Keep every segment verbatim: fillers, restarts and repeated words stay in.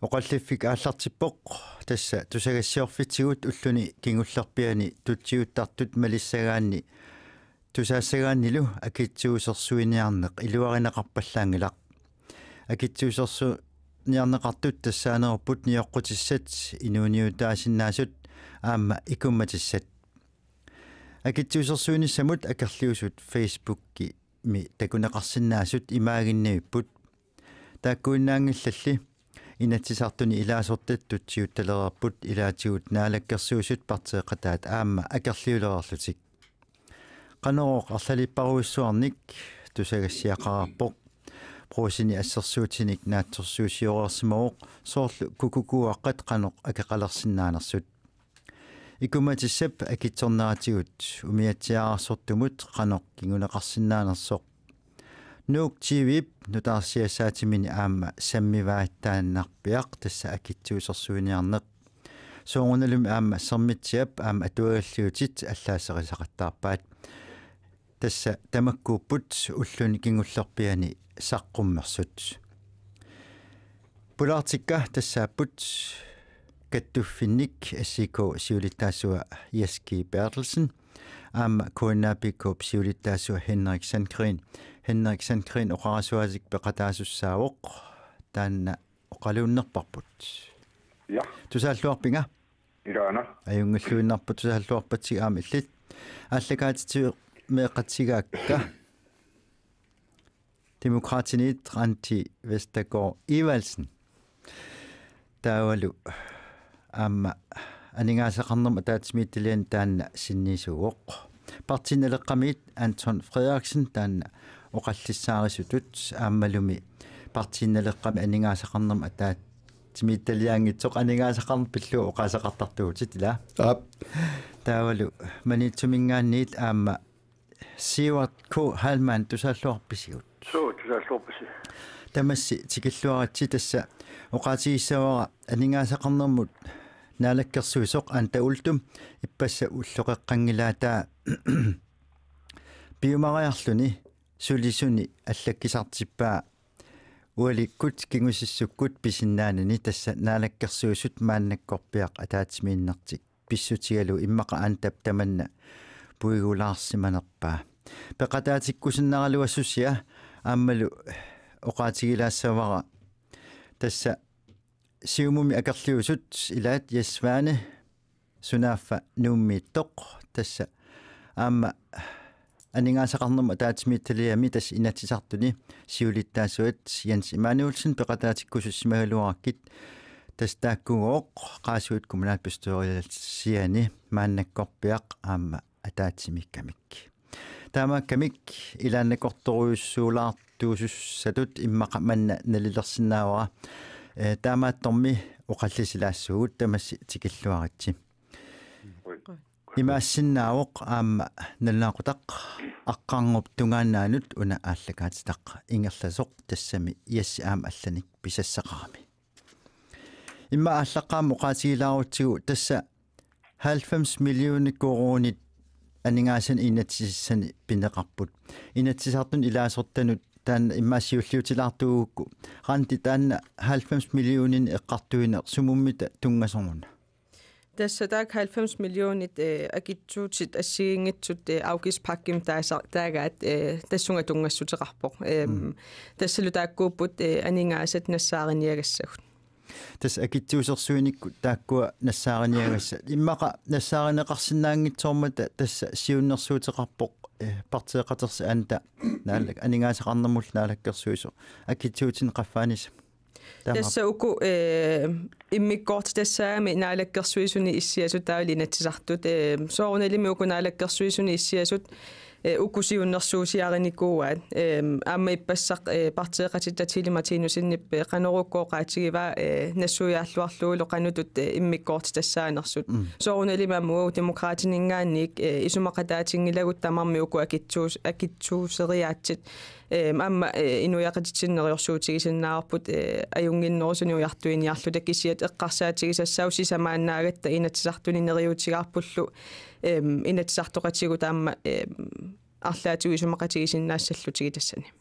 Oqalliffik aallartippoq, tassa tusagassiorfitsigut ulluni kingullerpiani tutsiuttartut malissagaanni tusaassagaannilu akitsuusersuiniarneq iluarineqarpallaanngilaq. Akitsuusersuiniarneqartut tassaanerupput nioqqutissat inuuniutaasinnaasut aamma ikummatissat. Akitsuusersuinissamut akerliusut Facebookimi takuneqarsinnaasut imaaginnavipput. Taakkuinnaanngillalli Inatsisartuni ilaasortat tutsiuttalereerput ilaatigut Naalakkersuisut partiiqataat aamma akerliulereerlutik. Qanorooq arlaliipparujussuarnik tusagassiaqareerpoq. Brugseni assersuutinik naatsorsuusioreersimavoq soorlu kukukuuaqqat qanoq akeqalersinnaanersut. Ikumatissap akitsorneratigut umiatsiaararsortumut qanoq kinguneqarsinnaanersoq. Nuuk T V-p nutaarsiassaatimini aamma sammivaataannarpiaq tassa akitsuusersuiniarneq. Soorunalumi aamma Sermitsiap aamma atuagalliutit allaaserisaqattaarpaat. Tassa tamakkuupput ulluni kingullerpiani saqqummersut. Pulaartikka tassaapput kattuffinnik S I K siulittaasua Jess G. Berthelsen aamma K N A P K-p siulittaasua Henrik Sandgreen. Henrik Sandgreen oqarasuaatik peqataasussaavoq, taanna oqaluunnerparput. Ja. Tusaalluarpinga? Ilaana. Ajunngilluinnarpoq tusaalluarpatsigut aamma illit. Aallakaatitseq meeqqatigaakka. Demokraatiniit Randi Vestergaard Evaldsen. Taavalu aamma aningaasaqarnermut ataatsimiititaliani taanna sinniisuuvoq. Partii Naleqqamiit Anton Frederiksen taanna oqallissaarisutut aammalumi Partii Naleqqami aningaasaqarnermut ataatsimiititaliaanngitsoq aningaasaqarneq pillugu oqaaseqartartuutit ilaa. Aap. Taavalu Maniitsuminngaanniit aamma Sivert K. Heilmann tusaalluarpisigut. Suu, tusaalluarpisi. Tamassi tikilluaritsi tassa oqaatigissavara aningaasaqarnermut naalakkersuisoq Anda Uldum ippassaq ulloqeqqanngilaataa piumariarluni sulisuni allakkisartippaa ualikkut kingusissukkut pisinnaanani tassa naalakkersuisut maannakkorpiaq ataatsimiinnertik pissutigalugu immaqa Andap tamanna puigulaarsimanerpaa. Peqataatikkusinnaagaluassusia aammalu oqaatigilaassavara tassa Siumumi akerliusut ilaat Jess Svane sunaaffa Nuummiittoq tassa aamma aningaasaqarnermut ataatsimiititaliami tassa Inatsisartuni siulittaasuat Jens Immanuelsen peqataatikkusussimagaluarakkit tassa taakkugooq Qaasuit kommunalbestyrelsiani maannakkorpiaq aamma ataatsimiikkamik. Taamaakkamik ilaannakortorujussuulaartuusussatut immaqa manna nalilersinnaavara. Eh, taamaattormi oqallisilaassuugut tamassi tikilluaritsi. Imaassinnaavoq aamma nalunaaqutaq aqqarngup tungaannaanut una aallakaatitaq ingerlasoq tassami Jess aamma allanik pisassaqarami. Immaqa aallaqqaammut oqaatigilaarutsigu tassa halvfems millioner koruunit aningaasanik inatsisissani pineqarput. Inatsisartuni ilaasortanut taanna immaqa siulliutilaartuugukku. Randi, taanna halvfems millioner eqqartuineq sumummita tunngasoruna? Tassa taakku halvfems millionit, eh, akitsuutit assigiinngitsut, eh, afgiftspakkemi taasa-, taagaat, eh, tassunga tunngassuteqarpoq. Ehm, mm. Tassalu taakkuupput, eh, aningaasat nassaariniagassagut. Tassa akitsuusersuinikkut taakkua nassaariniagassat. Immaqa nassaarineqarsinnaanngitsoormata tassa siunnersuuteqarpoq, eh, partiiqatersi Anda Naallak-, aningaasaqarnermullu naalakkersuisoq akitsuutinik qaffaanissaq. Taamaappoq. Tassa uku, eh, immikkoortitassaagami naalakkersuisuni issiasut taavalu Inatsisartut, eh, soorunalimi uku naalakkersuisuni issiasut, eh, uku siunnersuusiarinikuuaat. Eh, aamma ippassaq, eh, partiiqatitta Tilima Tinussenip, eh, Qanorooq oqaatigivaa, eh, nassuiaalluarlugulu qanutut, eh, immikkoortitassaanersut. Mm. Soorunalimi aamma uagut Demokraatininngaanniit, eh, isumaqataatinngilagut tamarmik uku akitsuus-, akitsuuseriaatsit. Ehm, aamma, eh, inuiaqatitsinnut neriorsuutigisinnaavarput, eh, ajunnginnerusuni ujartuiniarluta kisiat eqqarsaatigisassaagut sisamaannaagatta Inatsisartuni neriuutigaarpullu, ehm, Inatsisartoqatigut aamma, ehm, arlaatigut isumaqatigisinnaassallutigit tassani.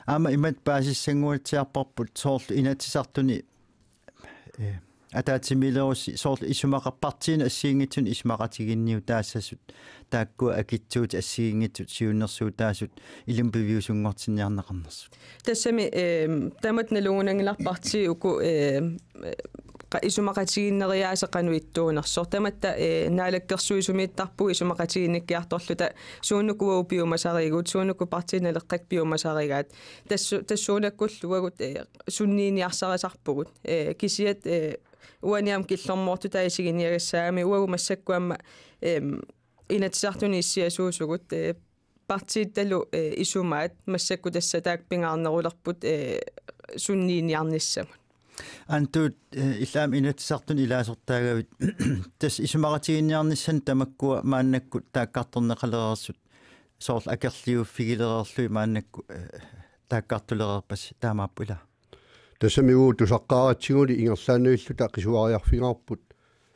Aamma imatut paasissannguatsiarparput soorlu Inatsisartuni Ee, ataatsimiilerussi soorlu isumaqarpartiinni assigiinngitsunik isumaqatigiinniutaassasut, taakkua akitsuutit assigiinngitsut siunnersuutaasut ilinnut piviusunngortinniarneqarnersut. Tassami, ehm, tamatta nalugunanngilarput partiit uku, ehm, qa-, isumaqatigiinneriaaseq qanoq ittuunersoq. Tamatta, eh, naalakkersuisumiittarpugut isumaqatiginnikkiartorluta suunuku uagut piumasarigut, suunuku Partii Naleqqap piumasarigaat. Tassu-, tassuunakkullu uagut, eh, sunniiniarsarisarpugut. Eh, kisiat, eh, uani aamma killormoortut taava isiginiagassaagami uagut massakkut aamma, ehm, Inatsisartuni issiasuusugut, eh, partiittalu, eh, isumaat massakkut tassa taakku pingaarnerulerput, eh, sunniiniarnissamut. Antuut, eh, illit aamma Inatsisartuni ilaasortaagavit tassa isumaqatigiinniarnissanut tamakkua maannakkut taakkartorneqalereersut soorlu akerliuffigilereerlugit maannakkut, eh, taakkartulereerpasi taamaappoq ilaa? Tassami uagut tusaqqaaratsiguli ingerlaannavilluta qisuariarfigaarput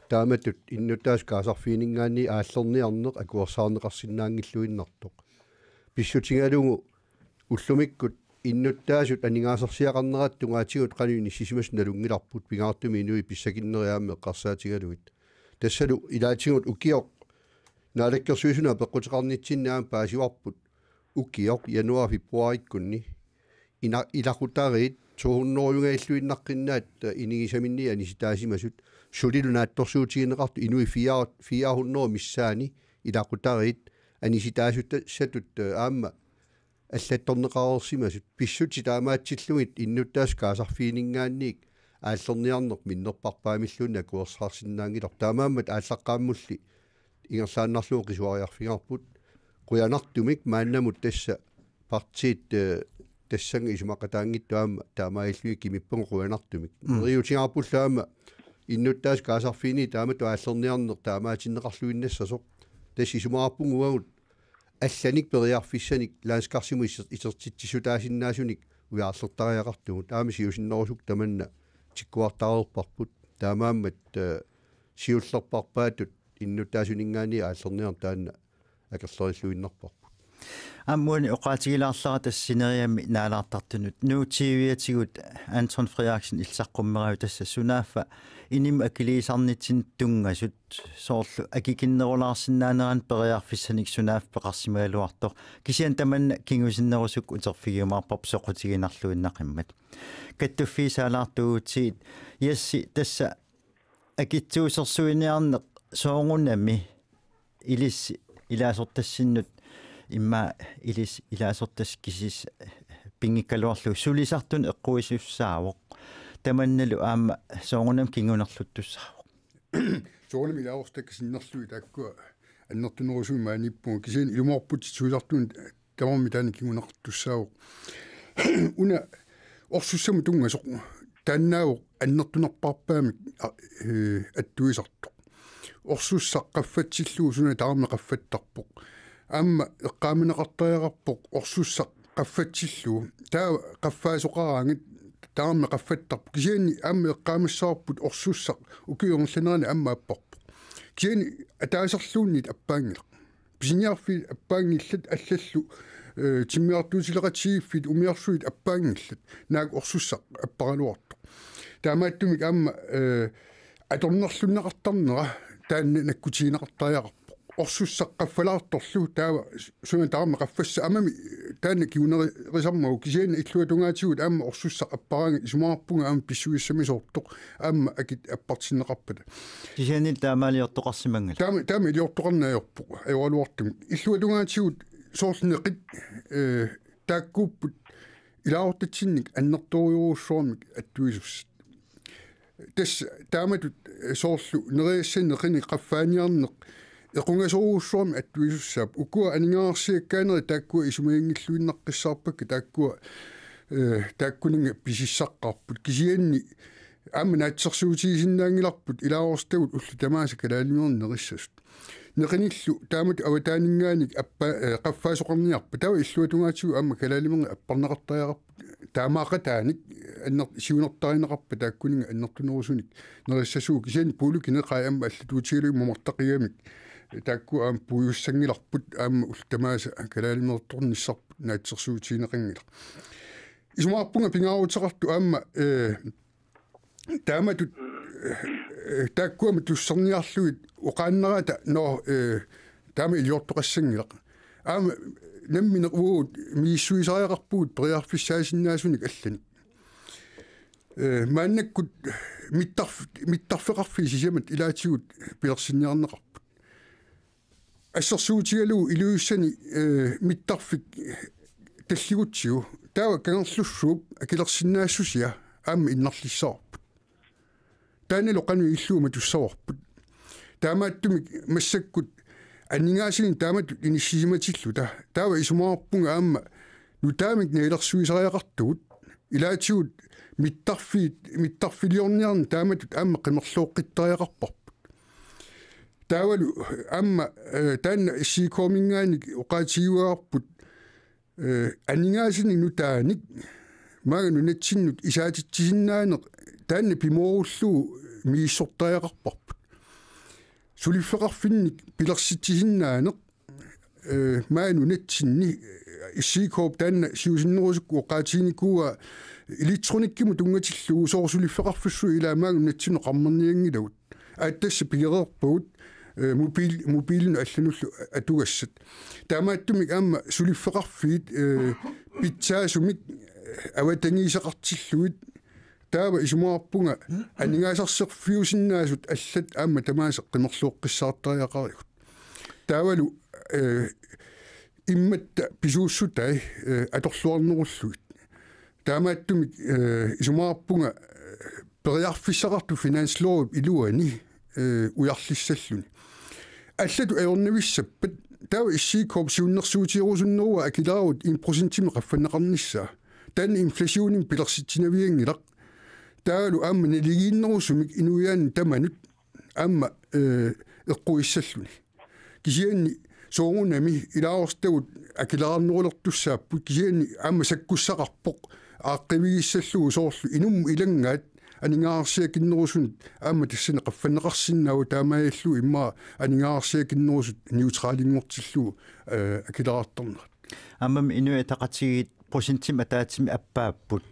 taamatut innuttaasut kaasarfiininngaanniit aallerniarneq akuersaarneqarsinnaanngilluinnartoq. Pissutigalugu ullumikkut innuttaasut aningaasarsiaqarnerat tungaatigut qanoq inissisimasut nalunngilarput pingaartumik inuit pissakinnerit aamma eqqarsaatigalugit. Tassalu ilaatigut ukioq naalakkersuisunut apeqquteqarnitsinni aamma paasivarput ukioq januar februarikkunni ina-, ilaqutariit to hundredengajaluinnaqqinnaat inigisaminniit anisitaasimasut sulilu naatsorsuutigineqartut inuit fire, fire hundrede missaanni ilaqutariit anisitaasut tassatut aamma allattorneqareersimasut pissutsit taamaatsillugit innuttaasut kaasarfiininngaanniit aallerniarneq minnerpaamilluunniit akuersaarsinnaanngilaq. Taamaammat aallaqqaammulli ingerlaannarlugu qisuariarfigaarput qujanartumik maannamut tassa partiit, eh, tassannga isumaqataanngitsut aamma taamaalillugit kimippagu qujanartumik. Mm. Neriuutigaarpullu aamma innuttaasut kaasarfiini taamatut aallerniarneq taamaatinneqarluinnassasoq. Tassa isumaqarpunga uagut allanik periarfissanik landskarsimut iser-, isertitsissutaasinnaasunik ujaarlertariaqartugut. Aamma siusinnerusukkut tamanna tikkuartareerparput. Taamaammat, eh, siullerpaarpaatut innuttaasuninngaanniit aallerniarneq taanna akerlerilluinnarparput. Aamma uani oqaatigilaarlara tassa sineriammi naalaartartunut Nuuk T V-atigut Anton Frederiksen illit saqqummeravit tassa sunaaffa inimik akiliisarnitsinnut tunngasut soorlu akikinnerulaarsinnaaneranut periarfissanik sunaaffa peqarsimagaluartoq. Kisianni tamanna kingusinnerusukkut uterfigiumaarparput soqutiginarluinnaqimmat. Kattuffiit saalaartuugutsigu Jesse tassa akitsuusersuiniarneq soorunami ilissi ilaasortassinnut immaqa ilissi ilaasortassat kisiisa pinngikkaluarlugu sulisartunut eqquisussaavoq. Tamannalu aamma soorunami kingunerluttussaavoq. Soorunami ilaasortakka sinnerlugit taakkua annertunerusumik maaniippunga kisianni ilumoorputit sulisartunut tamarmik taanna kinguneqartussaavoq. Una orsussamut tunngasoq taannaavoq annertunerpaamik a-, eh, attuisartoq. Orsussaq qaffatsillugu suna tamarmi qaffattarpoq. Aamma eqqaamaneqartariaqarpoq orsussaq qaffatsillugu. Taava qaffaasoqaraangat tamarmi qaffattarpoq. Kisianni aamma eqqaamassavarput orsussaq ukiup ingerlanerani aamma aapparpoq. Kisianni ataaserluunniit appaanngilaq. Pisiniarfiit appaanngillat allallu, eh, timmisartuutileqatigiiffiit umiarsuit appaanngillat. Naak orsussaq apparaluartoq. Taamaattumik aamma, eh, atornerlunneqartarnera taanna nakkutigineqartariaqarpoq. Orsussaq qaffalaartorlu taava suna tamarmi qaffassaa aamma taanna kingunerisarmagu kisianni illuatungaatigut aamma orsussaq apparaangat isumaqarpunga aamma pissusissamisoortoq aamma akit appartinneqarpata. Kisianni taamaaliortoqarsimanngilaq. Taama, taama iliortoqarneq ajorpoq, ajoraluartumik. Illuatungaatigut soorlu neqit, eh, taakkuupput ilaasortatsinnik annertoorujussuarmik attuisussat. Tassa taamatut, eh, soorlu nerisassat neqinik qaffaaniarneq equngasorujussuarmik attuisussaapput. Ukua aningaasarsiakkaaneri taakkua isumaginngilluinnaqqissaarpakka taakkua, eh, taakkuninnga pisissaqqaarput. Kisianni aamma naatsorsuutigisinnaanngilarput ilaasortagut ullut tamaasa kalaaliminerit nerissasut. Neqinillu taamatut avataaninngaanniit appa-, eh, qaffaasoqarniarpat. Taava illuatungaatigut aamma kalaaliminerit apparneqartariaqarput. Taamaaqataanik anner-, siunertarineqarpat taakkuninnga annertunerusunik nerissasugut kisianni puulukkut neqai aamma allatuutigalugit mamartaqigamik. Taakku aamma puigussanngilarput aamma ullut tamaasa kalaaliminertornissarput naatsorsuutigineqanngilaq. Isumaqarpunga pingaaruteqartoq aamma, eh, taamatut, eh, taakkua aamma tusarniarlugit oqaannarata, nå, eh, taama iliortoqassanngilaq. Aamma nammineq uagut misissuisariaqarpugut periarfissaasinnaasunik allanik. Eh, maannakkut mittarf-, mittarfeqarfiit sisamat ilaatigut pilersinniarneqarput. Assersuutigalugu Ilulissani, eh, mittarfik talligutsigu. Taava Kangerlussuup akilersinnaassusia aamma innarlissavarput. Taannalu qanoq ilillugu matussavarput. Taamaattumik massakkut aningaasanik taamatut inissisimatilluta. Taava isumaqarpunga aamma nutaamik nalilersuisariaqartugut. Ilaatigut mittarfiit, mittarfiliorniarneq taamatut aamma qimerlooqqittariaqarparput. Taavalu aamma, eh, taanna S I K-minngaanniit oqaatigiuaarput, eh, aningaasanik nutaanik maanga nunatsinnut isaatitsisinnaaneq taanna pimoorullugu misissortariaqarparput. Suliffeqarfinnik pilersitsisinnaaneq, eh, maanga nunatsinni, eh, S I K-p taanna siusinnerusukkut oqaatiginikuuaa elektronikkimut tunngatillugu soorlu suliffeqarfissuit ilaat maanga nunatsinnut qarmarnianngilagut. Aatsaat pigereerpagut, eh, mobil-, mobilinut allanullu atugassat. Taamaattumik aamma suliffeqarfiit, eh, pitsaasumik, eh, avatangiiseqartillugit. Taava isumaqarpunga aningaasarsiorfiusinnaasut allat aamma tamaasa qimerlooqqissaartariaqarigut. Taavalu, eh, immaqa pisuussutai, eh, atorluarnerullugit. Taamaattumik, eh, isumaqarpunga, eh, periarfissaqartut finanslovip iluani, eh, ujarlissalluni. Allatut ajornavissappat taava S I K-p siunnersuutigerusunneruvoq akileraarut en procentimik qaffanneqarnissaa. Taanna inflationimik pilersitsinavianngilaq. Taavalu aamma naligiinnerusumik inuiaannut tamanut aamma, eh, eqquissalluni. Kisianni soorunami ilaasortagut akileraarnerulertussaapput, kisianni aamma sakkussaqarpoq aaqqiivigissallugu soorlu inummut ilanngaat aningaasarsiakinnerusunut aamma tassani qaffanneqarsinnaavoq, taamaalillugu immaqa aningaasarsiakinnerusut neutralinngortillugu, eh, akileraartarnerat. Aammami Inuit Ataqatigiit procentimik ataatsimik appaapput.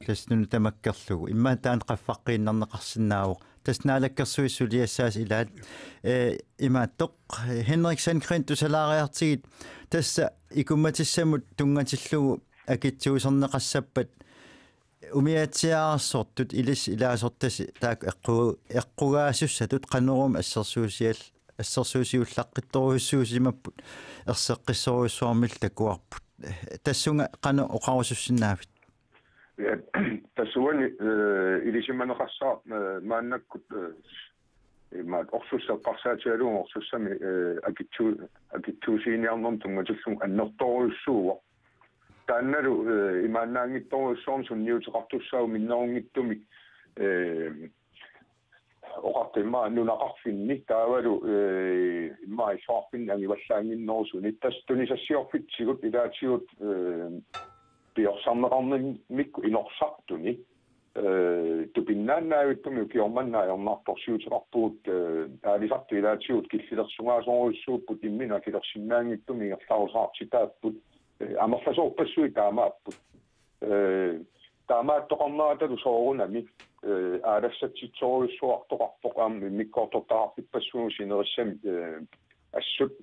Tassa nuna tamakkerlugu. Immaqa taanna qaffaqqiinnarneqarsinnaavoq. Tassa Naalakkersuisut suliassaasa ilaat, eh, imaattoq, Henrik Sandgreen, tusalaariartigit, tassa ikummatissamut tunngatillugu akitsuuserneqassappat umiatsiaararsortut ilissi ilaasortasi taakku eqqu-, eqqugaasussatut Qanorooq assersuusial-, assersuusiullaqqittorujussuusimapput erseqqissorujussuarmillu takuarput. Tassunga qanoq oqarusussinnaavit? Ja, tassa uani, eh, ilisimaneqassaaq, eh, maannakkut, eh, imaat orsussat eqqarsaatigalugu orsussami, eh, akitsu-, akitsuusiginiarnermut tunngatillugu annertoorujussuuvoq. Taannalu, eh, imaannaanngitsorujussuarmik sunniuteqartussaavoq minnerunngitsumik, eh, oqartut immaqa nunaqarfinni taavalu, eh, immaqa illoqarfinni angivallaannginnerusuni. Tassa tunisassiorfitsigut ilaatigut, eh, piorsarneqarnimmikkut inorsartuni, eh, tupinnaannaavittumik ukioq manna ajornartorsiuteqarpugut, eh, aalisartut ilaatigut killilersugaasorujussuupput, imminut akilersinnaanngitsumik ingerlarusaartitaapput, eh, amerlasoorpassuit taamaapput. Eh, taamaattoqarneratalu soorunami, eh, aalassatsitsorujussuartoqarpoq aamma immikkoortortaqarfippassuit sinerissami, eh, assut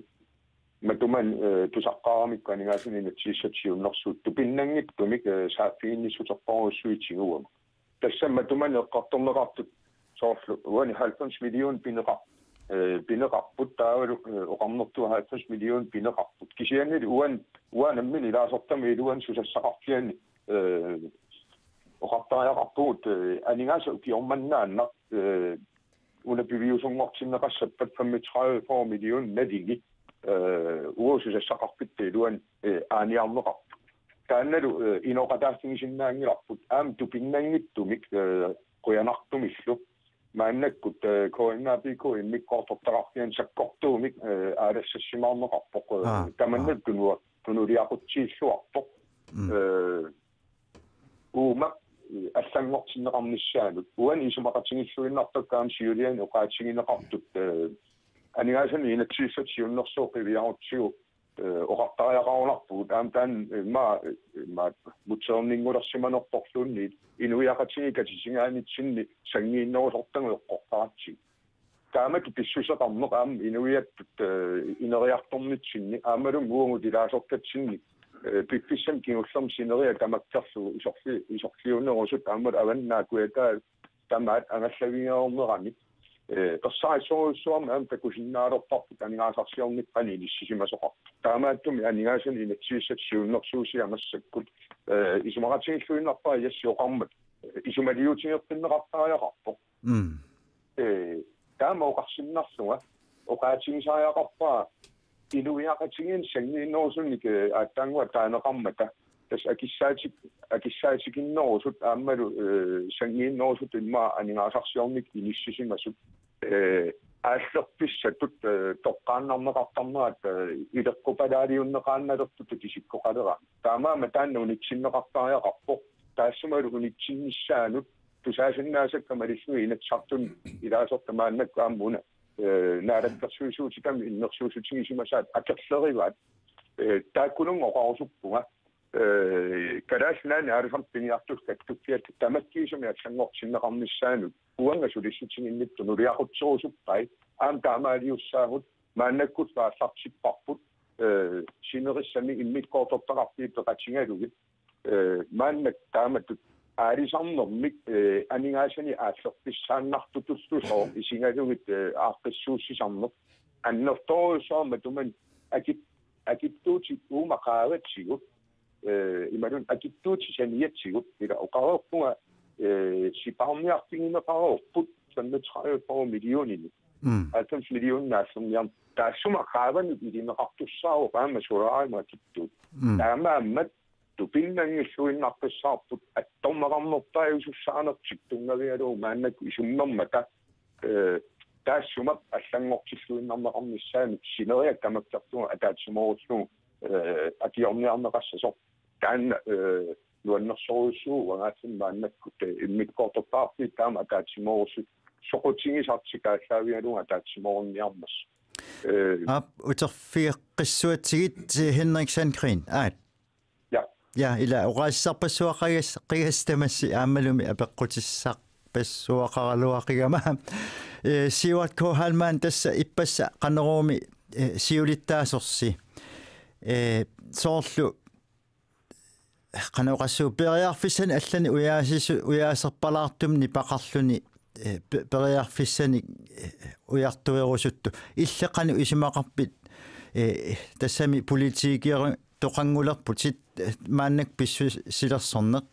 matumani, eh, tusaqqaaramikku aningaasanik inatsisissatut siunnersuuttut tupinnanngitsumik, eh, saaffiginnissuterpassuit tiguagut. Tassa matumani eqqartorneqartut soorlu uani halvfems million pineqar-, eh, pineqarput taavalu, eh, oqarnertut halvfems million pineqarput. Kisiannili uani, uanga nammineq ilaasortami iluani susassaqarfiani, eh, oqartariaqarpugut, eh, aningaasat ukioq manna naak, eh, una piviusunngortinneqassappat femogtredive fyrre million nalingi, eh, uagut susassaqarfitta iluani, eh, aaniarneqarput. Taannalu, eh, inooqataaffigisinnaaginnarparput aamma tupinnanngitsumik, eh, qujanartumillu. Maannakkut, eh, K N A P K immikkoortortaqarfiani sakkortuumik, eh, aalassassimaarneqarpoq, eh, Aa, tamanna aa. tunua-, tunuliaqutsiilluarpoq. Mm. Eh, uuma, eh, allanngortinneqarnissaanut. Uani isumaqatigiilluinnartakka aamma siuliani oqaatigineqartut, eh, aningaasanik inatsisissatut siunnersuut qiviarutsigu, eh, oqartariaqarunarpugut, Aamma taanna, eh, ma-, eh, ma-, mutserninngulersimanerporluunniit inuiaqatigiit katisigaanitsinni sanngiinnerusortagut eqqortaratsigit. Taamatut pissuseqarneq aamma inuiattut, eh, ineriartornitsinni aammalumi uagut ilaasortatsinni, eh, piffissami kingullermi sineriak tamakkerlugu isorli-, isorliunerusut aammalu Avannaa Kujataat tamaat angallavigereernerani, eh, ersarissorujussuarmik aamma takusinnaalerparput aningaasarsiornikkut qanoq inissisimasoqartoq. Taamaattumik aningaasanik inatsisissatut siunnersuusiat massakkut, eh, isumaqatigiilluinnarpara Jassi oqarmat, eh, isumaliutigeqqinneqartariaqarpoq. Mm. Eh, taama oqarsinnarlunga oqaatigisariaqarpara inuiaqatigiinni sanngiinnerusunik, eh, aatsaannguaq taaneqarmata. Tassa akissaatik-, akissaatikinnerusut aammalu, eh, sanngiinnerusut immaqa aningaasarsiornikkut inissisimasut, eh, aallerfissatut, eh, toqqaannarneqartarnerat, eh, ileqqupalaaliunneqaannalertutut isikkoqaleraangat. Taamaammat taanna unitsinneqartariaqarpoq. Taassumalu unitsinnissaanut tusaasinnaasakka malillugit Inatsisartuni ilaasortat maannakkut aamma una, eh, naalakkersuisuutikami innersuussutigisimasaat akerlerivaat. Eh, taakkununnga oqarusuppunga, eh, Kalaallit Nunaanni aalisartut piniartullu kattuffiata tamakkiisumik allanngortinneqarnissaanut uanga sulissutiginnittut nuliaqutserusuppai. Aamma taamaaliussaagut, maannakkullu aallartipparput, eh, sinerissami immikkoortortaqarfiit peqatigalugit, eh, maannakkut taamatut aalisarnermik, eh, aningaasanik aallerfissaannartutullusooq isigalugit, eh, aaqqissuussisarneq. Annertoorujussuarmik atumani akit-, akitsuutit uuma qaavatigut, eh, imaluunniit akitsuutit saniatigut, ila oqareerpunga, eh, sipaarniarfigineqareerput femogtredive millioninik. Mm. Halvfems million naallerniarneq. Taassuma qaavanut ilineqartussaavoq aamma solaarimut akitsuut. Mm. Taamaammat tupinnanngilluinnaqqissaarput attorneqarnerpaajussussaanertik tunngavigalugu maannakkut isummermata, eh, taassuma allanngortilluinnarneqarnissaanut sineriak tamakkerlugu ataatsimoorullugu, eh, akiorniarneqassasoq. Taanna, eh, nuannersorujussuuvoq uangaalluni maannakkut, eh, immikkoortortaqarfiit taama ataatsimoorussut soqutigisartik aallaavigalugu ataatsimoorunniarmassuk. Eh, Aap, uterfigeqqissuatsigit, Henrik Sandgreen. Aat. Ja. Ja, ila oqaasissarpassuaqagas-, qigas tamassi aammalumi apeqqutissarpassuaqaraluaqigama. Eh, Siuart K. Heilmann, tassa ippassaq Qanoruumi, eh, siulittaasorsi. Eh, soorlu qanoq oqassuunga, periarfissanik allanik ujaasisu-, ujaaserpalaartumik nipaqarluni, eh, pe-, periarfissanik, eh, ujartuerusuttoq. Illit qanoq isumaqarpit, eh, tassami politikeritaqanngulerputit, eh, maannakkut pissusilersorneq?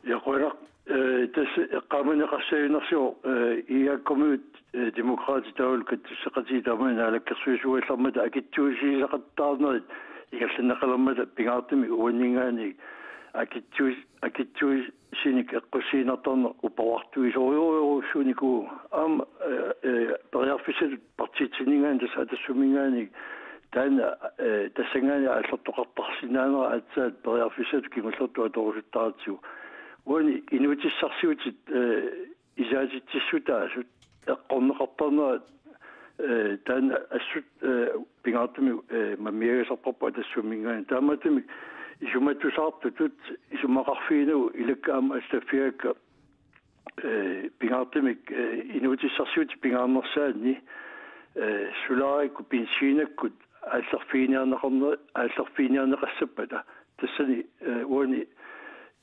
Ja, qujanaq, eh, tassa eqqaamaneqassaaginnarsivoq, eh, I A K-miut, eh, Demokraatit taavalu kattusseqatigiit taamani naalakkersuisuugallarmata akitsuusiisaqattaarnerit ingerlanneqalermata pingaartumik uanninngaanniit akitsuus-, akitsuusinik eqqussiinnartarneq uparuartuisorujorujussuunikuuvoq. Aamma, eh, eh, periarfissatut partiitsinninngaanniit tassa Atassumminngaanniit taanna, eh, tassanngaanniit aallertoqartarsinnaanera aatsaat periarfissatut kingullertut atorusuttartigu. Uani inuutissarsiutit, eh, isaatitsissutaasut eqqorneqartarnerat, eh, taanna assut, eh, pingaartumik, eh, mammiagasarparput Atassumminngaanniit. Taamaattumik isumatusaartutut isumaqarfiinagu ilakka aamma assaffiakka, eh, pingaartumik, eh, inuutissarsiutit pingaarnersaanni, eh, sulaarikkut benziinakkut aallerfiginiarneqarne-, aallerfiginiarneqassappata. Tassani, eh, uani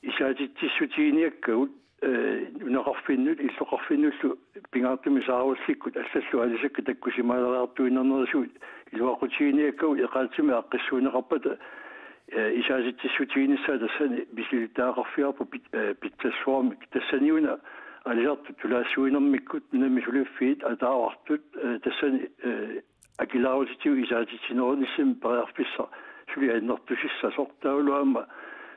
isaatitsissutiginiakkagut, eh, nunaqarfinnut, illoqarfinnullu pingaartumik saarullikkut allallu aalisakkat takkusimaaleriartuinnarnerisigut iluaqutiginiakkagut eqaatsumik aaqqissuunneqarpata, eh, isaatitsissutiginissaa tassani misilittagaqarfigaarput pit-, eh, pitsassuarmik. Tassaniuna aalisartut tulaassuinermikkut nunami suliffiit ataavartut, eh, tassani, eh, akilaarutitigut isaatitsinerunissami periarfissaq suli annertusissasoq. Taavalu aamma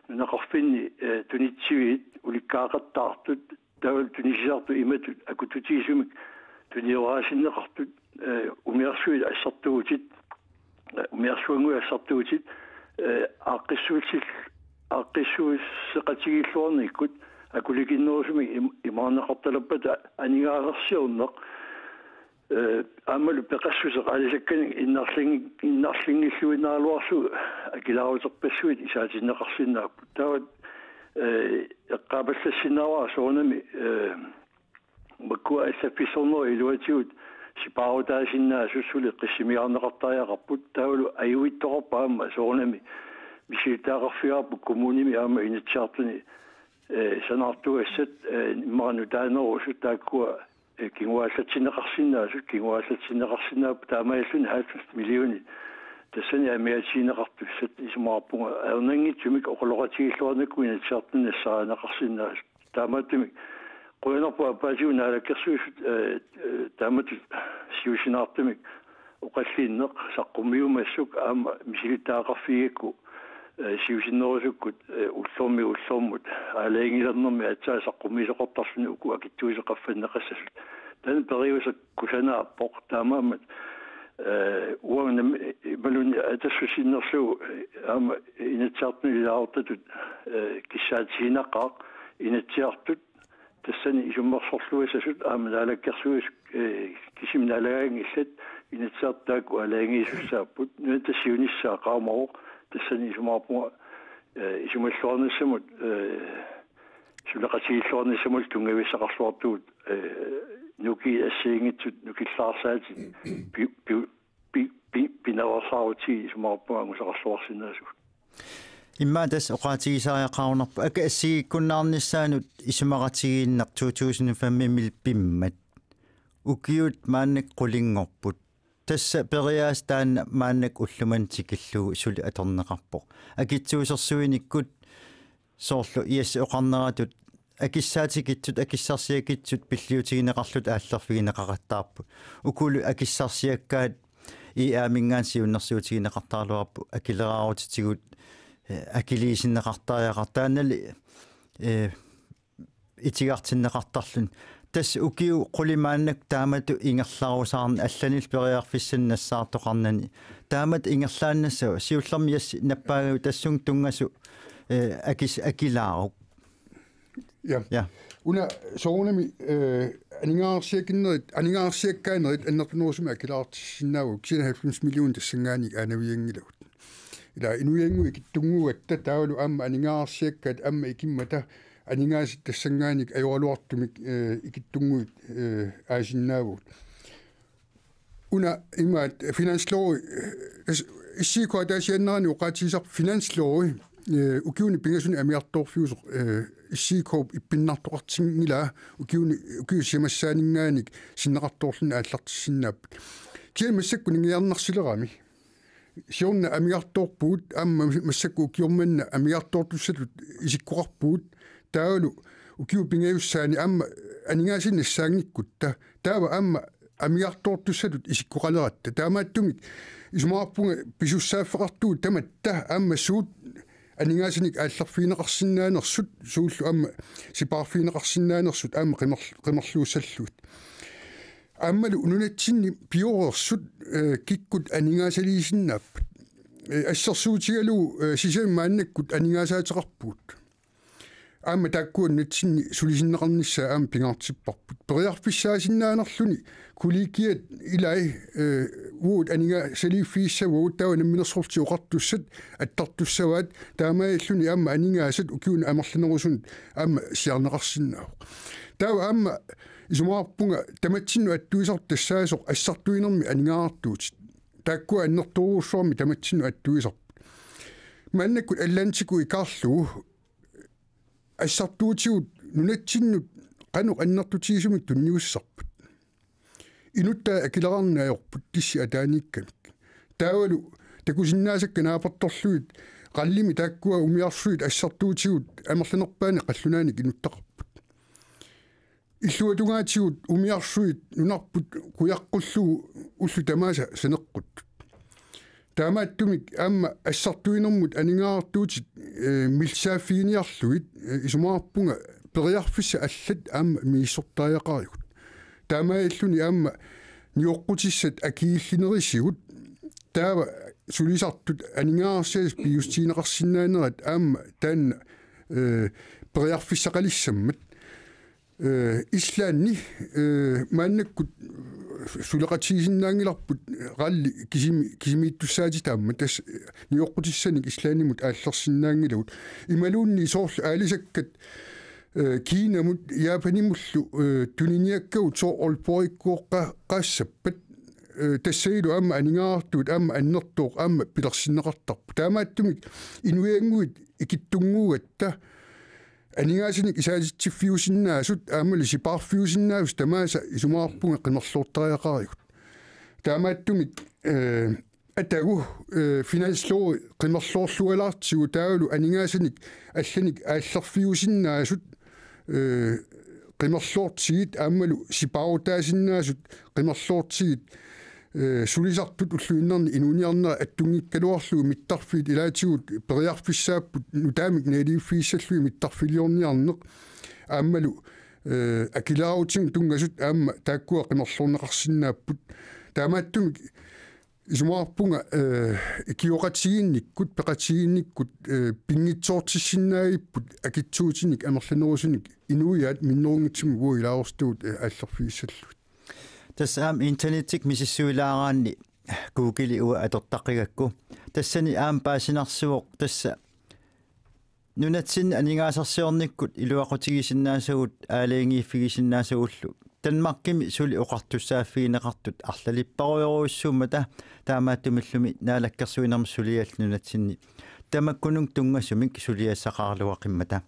nunaqarfinni, eh, tunitsiviit ulikkaaqattaartut, taavalu tunisisartut imatut akututigisumik tunioraasinneqartut, eh, umiarsuit assartuutit, eh, umiarsuannguit assartuutit, eh, aaqqissuussil-, aaqqissuusseqatigiilluarnikkut akulikinnerusumik im-, imaarneqartalerpata aningaasarsiorneq Eh, aammalu peqassuseq aalisakkanik innarlungi-, innarlunngilluinnaraluarlugu akilaaruterpassuit isaatinneqarsinnaapput. Taava, eh, eqqaapallassinnaavara soorunami, eh, makkua allaffissornerup iluatigut sipaarutaasinnaasut suli qissimiaarneqartariaqarput, taavalu ajuittoqarpoq aamma soorunami misilittagaqarfigaarput kommunimi aamma Inatsisartuni, eh, sanaartugassat, eh, immaqa nutaanerusut taakkua, eh, kinguaallatsinneqarsinnaasut, kinguaallatsinneqarsinnaapput taamaalilluni halvfems millionit tassani amigaatigineqartussat. Isumaqarpunga ajornanngitsumik oqaloqatigiilluarnikku Inatsisartuni nassaarineqarsinnaasut. Taamaattumik qujanarpoq aappaatigut Naalakkersuisut, eh, eh, taamatut siusinaartumik oqallinneq saqqummiumassuk aamma misilittagaqarfigigakku, eh, siusinnerusukkut, eh, ullormiit ullormut aalajangiilernermi aatsaat saqqummiisoqartarluni uku akitsuutit qaffanneqassasut. Taanna periuseq kusanaarpoq, taamaammat, eh, uanga nam-, imaluunniit Atassut sinnerlugu, eh, aamma Inatsisartuni ilaasortatut, eh, kissaatiginaqaaq Inatsisartut tassani isummersorluassasut aamma Naalakkersuisut, eh, kisimi naalagaanngillat, Inatsisartut taakku aalajangiisussaapput. Nunatta siunissaq qaamavoq, tassani isumaqarpunga, eh, isumalluarnissamut, eh, suleqatigiilluarnissamut tunngavissaqarluartugut, eh, nukiit assigiinngitsut nukillarsaatit pi-, pi-, pi-, pi-, pinaveersaarutsigit isumaqarpunga angusaqarluarsinnaasugut. Immaqa tassa oqaatigisariaqarunarpoq aka assigiikkunnaarnissaanut isumaqatigiinneq to tusind og fem-imil pimmat. Ukiut maannakkut qulinngorput. Tassa periaasat taanna maannakkut ullumimut tikillugu suli atorneqarpoq. Akitsuusersuinikkut soorlu Jess oqarneratut akissaatikkitsut, akissarsiakkitsut pilliutigineqarlutik aallerfigineqaqattaarput. Ukulu akissarsiakkaat I A-minngaanniit siunnersuutigineqartaraluarput, akileraarutitigut, eh, akiliisinneqartariaqartut, taannali, eh, itigartinneqartarluni. Tassa ukiut qulit maannakkut taamatut ingerlarusaarneq allanillu periarfissanik nassaartoqarnani. Taamatut ingerlaannassava, siullermik Jess nappaagavit tassunga tunngasoq, eh, akis-, akilaaruk. Ja. Ja. Una soorunami, eh, aningaasarsiakinnerit, aningaasarsiakkaanerit annertunerusumik akilaartissinnaavagut, kisianni halvfems millionit tassanngaanniit aanavianngilagut. Ila inuiannguit ikittunnguugatta taavalu aamma aningaasarsiakkaat aamma ikimmata aningaasat tassanngaanniit ajoraluartumik, eh, ikittunnguit, eh, aasinnaavagut. Una imaat finanslovi, eh, S-, S I K ataasiaannarani oqaatigisarput finanslovi, eh, ukiuni pingasuni amigartoorfiusoq, eh, S I K-p ippinnartoqartinngilaa ukiuni, ukiut sisamassaaninngaanniit sinneqartoorluni aallartissinnaapput. Kisianni massakkut ningiarnarsilerami. Siorna amigartoorpugut, aamma massakkut ukioq manna amigartoortussatut isikkoqarpugut, taavalu ukiut pingajussaanni aamma aningaasanik nassaanngikkutta, taava aamma amigartoortussatut isikkoqaleratta. Taamaattumik isumaqarpunga pisussaaffeqartugut tamatta aamma suut aningaasanik aallerfigineqarsinnaanersut, suullu aamma sipaarfigineqarsinnaanersut aamma qimer-, qimerluussallugit. Aammalu nunatsinni pioreersut, eh, kikkut aningaasaliisinnaapput. Eh, assersuutigalugu, eh, sisamat maannakkut aningaasaateqarpugut. Aamma taakkua nunatsinni sulisinneqarnissaat aamma pingaartipparput. Periarfissaasinnaanerluni kollegiat ilai, eh, uagut aningaasaliiffigissavagut, taava Namminersorlutik Oqartussat attartussavaat, taamaalilluni aamma aningaasat ukiuni amerlanerusunut aamma siarneqarsinnaavoq. Taava aamma isumaqarpunga tamatsinnut attuisartoq tassaasoq assartuinermi aningaasartuutit. Taakkua annertoorujussuarmik tamatsinnut attuisarput. Maannakkut allantikkut ikaarlugu assartuutigut nunatsinnut qanoq annertutigisumik tunniussisarput. Inuttaat akilerarneq ajorput tissi ataaniikkamik. Taavalu takusinnaasakka naapertorlugit, qallimi taakkua umiarsuit assartuutigut amerlanerpaani qallunaanik inuttaqarput. Illuatungaatigut umiarsuit nunarput kujaqqullugu ullut tamaasa saneqquttut. Taamaattumik aamma assartuinermut aningaasartuutit, eh, milsaaffiiniarlugit, eh, isumaqarpunga periarfissat allat aamma misissortariaqarigut. Taamaalilluni aamma nioqqutissat akiillinerisigut, taava sulisartut aningaasarsiassat piussutigineqarsinnaanerat aamma taanna, eh, periarfissaqalissammat. Eh, Islandi, eh, maannakkut suleqatigisinnaanngilarput ralli kisimi-, kisimiittussaatitaammat, tassa nioqqutissanik Islandimut aallersinnaanngilagut. Imaluunniit soorlu aalisakkat, eh, Kiinamut Japanimullu, eh, tuniniakkagut sooq Aalborgikkuoqqa-, -qqaassappat, eh, tassanilu aamma aningaasartuut aamma annertooq aamma pilersinneqartarput. Taamaattumik inuiannguit ikittunnguugatta aningaasanik isaatitsiffiusinnaasut aammalu sipaarfiusinnaasut tamaasa isumaqarpunga qimerloortariaqarigut. Taamaattumik, eh, atagu, eh, finanslovi qimerloorlualaartigu taavalu aningaasanik allanik aallerfiusinnaasut, eh, qimerloortigit aammalu sipaarutaasinnaasut qimerloortigit, eh, sulisartut ulluinnarni inuuniarnerat attunngikkaluarlugu mittarfiit ilaatigut periarfissaapput nutaamik naligiiffigissallugit mittarfiliorniarneq aammalu, eh, akileraarutinik tunngasut aamma taakkua qimerloorneqarsinnaapput. Taamaattumik isumaqarpunga, eh, ikioqatigiinnikkut, peqatigiinnikkut, eh, pinngitsoortissinnaagipput akitsuutinik amerlanerusunik inuiaat minnerunngitsumik uagut ilaasortagut, eh, aallerfigissallugit. Tassa aamma internettikkut misissuilaaraanni Google uanga atortaqqigakku. Tassani aamma paasinarsivoq tassa nunatsinni aningaasarsiornikkut iluaqutigisinnaasagut aalajangiiffigisinnaasagullu. Danmarkimi suli oqartussaaffigineqartut arlalipparujorujussuummata taamaattumillumi naalakkersuinermi suliallu nunatsinni. Tamakkununnga tunngasumik suliassaqaraluaqimmata.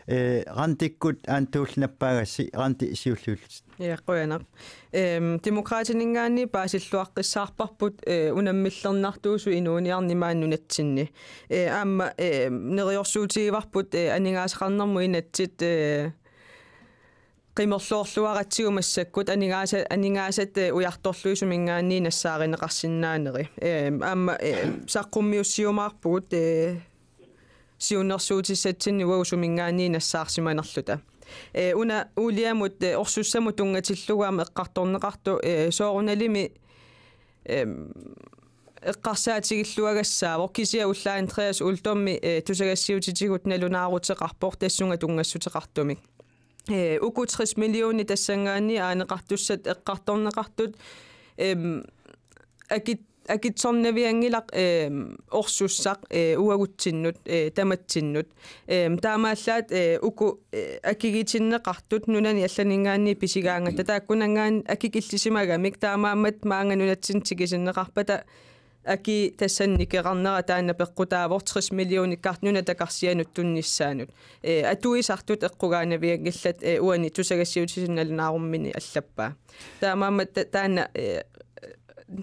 Eh, Randikkut aamma tuulli nappaagassi, Randi siulliullutit. Ja, qujanaq. Ehm, Demokraatininngaanniit paasilluaqqissaarparput, eh, unammillernartuusut inuuniarneq maani nunatsinni. Eh, aamma, eh, neriorsuutigivarput, eh, aningaasaqarnermut inatsit, eh, qimerloorluaratsigu massakkut aningaasa-, aningaasat, eh, ujartorlugit suminngaanniit nassaarineqarsinnaaneri. Ehm, aamma, eh, saqqummiussiumaarpugut, eh, siunnersuutissatsinni uagut suminngaanniit nassaarsimanerluta. Eh, una uuliamut, eh, orsussamut tunngatillugu aamma eqqartorneqartoq, eh, soorunalimi, ehm, eqqarsaatigilluagassaavoq, kisianni ullaaq Andreas Uldummi, eh, tusagassiutitigut nalunaaruteqarpoq tassunga tunngassuteqartumik. Eh, uku tres millionit tassanngaanniit aaneqartussat eqqartorneqartut, ehm, akit-, akitsornavianngilaq, ehm, orsussaq, eh, uagutsinnut, eh, tamatsinnut. Ehm, taamaallaat, eh, uku, eh, akigitinneqartut nunani allaninngaanniit pisigaangatta. Taakkunanngaanniit akikillisimagamik taamaammat maanga nunatsinni tikisinneqarpata aki tassani nikerarnera taanna peqqutaavoq tres millionikkaartoq nuna takarsianut tunnissaanut. Eh, atuisartut eqqugaanavianngillat, eh, uani tusagassiutisinnalunaarummini allappaa. Taamaammat ta-, taanna, eh,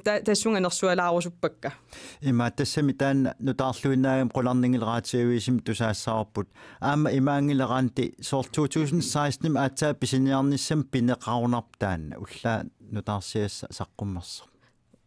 ta-, tassunga nersualaarusuppakka. Ima tassami taanna nutaarluinnaagami qularnanngilaq raatiaviisimi tusaassavarput. Aamma imaanngilaq Randi soorlu to tusind seksten aatsaat pisiniarnissamut pineqarunarpoq taanna ullaaq nutaarsiassaq saqqummersoq.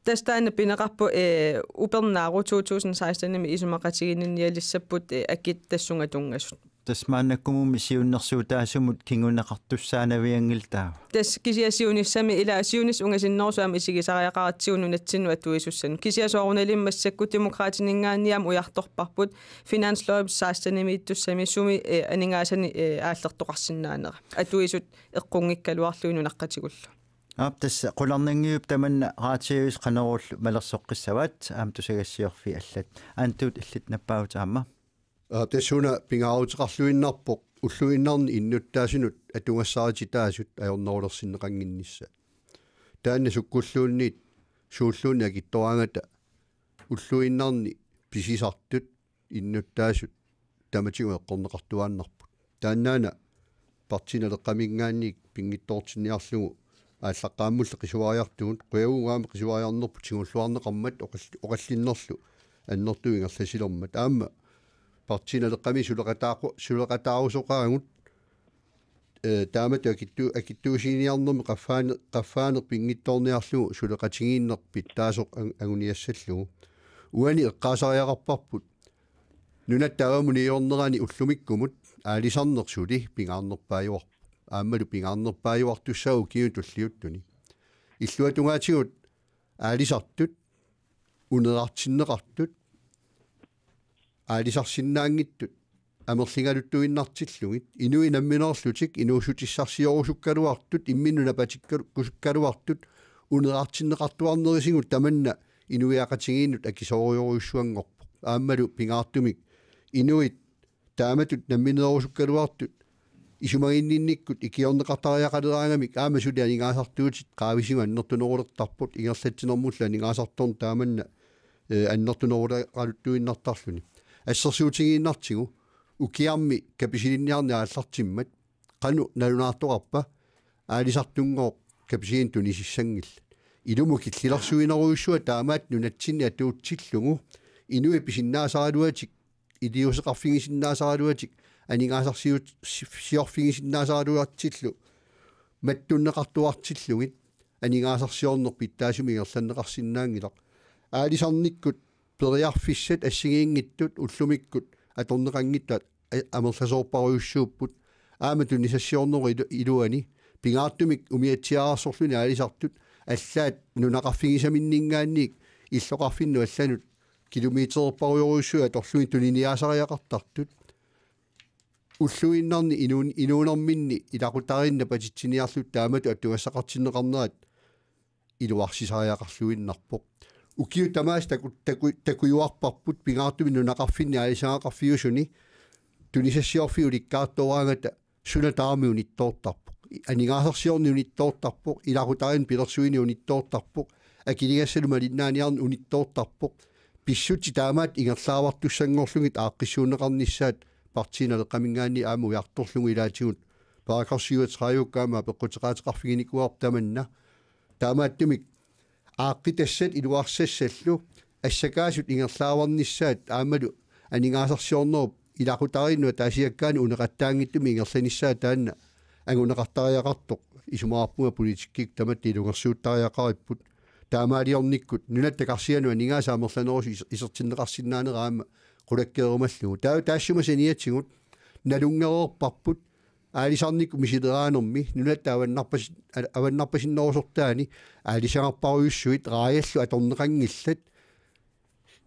Tassa taanna pineqarpoq, eh, upernaarut to tusind seksten-imi isumaqatigiinnialissapput, eh, akit tassunga tunngasut. Tassa maannakkut siunnersuutaasumut kinguneqartussaanavianngilaq taava. Tassa kisianni siunissami ila siunissaq ungasinnerusoq aamma isigisariaqaratsigu nunatsinnut atuisussanut. Kisianni soorunalimi massakkut Demokraatininngaanniit aamma ujartorparput finanslovip seksten-imiittussami sumi, eh, aningaasanik, eh, aallertoqarsinnaanera. Atuisut eqqunngikkaluarlugit nunaqqatigullu. Aap, tassa qularnanngilaq tamanna raatiavissut Qanorooq malersoqqissavaat, aamma tusagassiorfiit allat. Aamma tuut illit nappaavutit aamma. Aap, tassuuna pingaaruteqarluinnarpoq ulluinnarni innuttaasunut atugassarititaasut ajornerulersinneqannginnissaat. Taanna sukkulluunniit suulluunniit akitsoraangata ulluinnarni pisisartut innuttaasut tamatigut eqqorneqartuaannarput. Taannaana Partii Naleqqaminngaanniit pinngitsoortinniarlugu aallaqqaammulli qisuariartugut, qujavugut aamma qisuariarnerput tigulluarneqarmat oqall-, oqallinnerlu annertuut ingerlasilermat. Aamma Partii Naleqqami suleqataaqu-, suleqataarusoqaagut, eh, taamatut akittu-, akittuusiginiarnermi qaffaane-, qaffaaneq pinngitsoorniarlugu suleqatigiinneq pitsaasoq ang-, anguniassallugu. Uani eqqaasariaqarparput nunatta avammut niuernerani ullumikkumut aalisarneq suli pingaarnerpaajuar-, aammalu pingaarnerpaajuartussaavoq ukiuni tulliuttuni. Illuatungaatigut aalisartut, unerartinneqartut, aalisarsinnaanngitsut amerligaluttuinnartillugit, inuit nammineerlutik inuussutissarsiorusukkaluartut, imminnut napatikkusukkaluartut, uneartinneqartuarnerisigut tamanna inuiaqatigiinnut akisoorujorujussuanngorpoq. Aammalu pingaartumik inuit taamatut nammineerusukkaluartut isumaginninnikkut ikiorneqartariaqaleraangamik aamma suli aningaasartuutit qaavisigut annertunerulertarput, ingerlatsinermullu aningaasartuunneq taamanna, eh, annertuneruluttuinnartarluni. Assersuutigiinnartigu ukiarmi kapisilinniarneq aallartimmat qanoq nalunaartoqarpa, aalisartunngooq kapisilinnik tunisissanngillat. Ilumut killilersuinerujussuaq taamaattoq nunatsinni atuutsillugu, inuit pisinnaasaraluatik, iliuuseqarfigisinnaasaraluatik, aningaasarsiut-, si-, siorfigisinnaasaraluatsillu mattunneqartuartillugit, aningaasarsiorneq pitsaasumik ingerlanneqarsinnaanngilaq. Aalisarnikkut periarfissat assigiinngitsut ullumikkut atorneqanngitsut a-, amerlasoorparujussuupput. Aamma tunisassiornerup ilu-, iluani pingaartumik umiatsiaararsorluni aalisartut allaat nunaqarfigisaminninngaanniit illoqarfinnut allanut kilometererparujorujussuit atorlugit tuniniaasariaqartartut. Ulluinnarni inuun-, inuunerminni ilaqutariinnut napatitsiniarluta taamatut attugassaqartinneqarnerat iluarsisariaqarluinnarpoq. Ukiut tamaasa taku-, taku-, takujuarparput pingaartumik nunaqarfinni aalisagaqarfiusuni tunisassiorfiit ulikkaartooraangata suna tamarmi unittoortarpoq. Aningaasarsiorneq unittoortarpoq, ilaqutariinnut pilersuineq unittoortarpoq, akiligassallu malinnaaniarneq unittoortarpoq. Pissutsit taamaattut ingerlaavartussanngorlugit aaqqissuunneqarnissaat Partii Naleqqaminngaanniit aamma ujartorlugu ilaatigut paragraf syvogtredive aamma apeqquteqaateqarfiginikuuarput tamanna. Taamaattumik aaqqitassat iluarsassallu assakaasut ingerlaavarnissaat aammalu aningaasarsiornerup ilaqutariinnut ataasiakkaanut uneqattaanngitsumik ingerlanissaa taanna anguneqartariaqartoq isumaqarpunga politikkikkut tamatta ilungersuuttariaqaripput. Taamaaliornikkut nunatta karsianut aningaasat amerlanerusut is-, isertinneqarsinnaanera aamma qulakkeerumallugu. Taava taassuma saniatigut nalunngereerparput aalisarnikkut misileraanermi nunatta avannarpas-, a-, avannarpasinnerusortaani aalisagarparujussuit raajallu atorneqanngillat.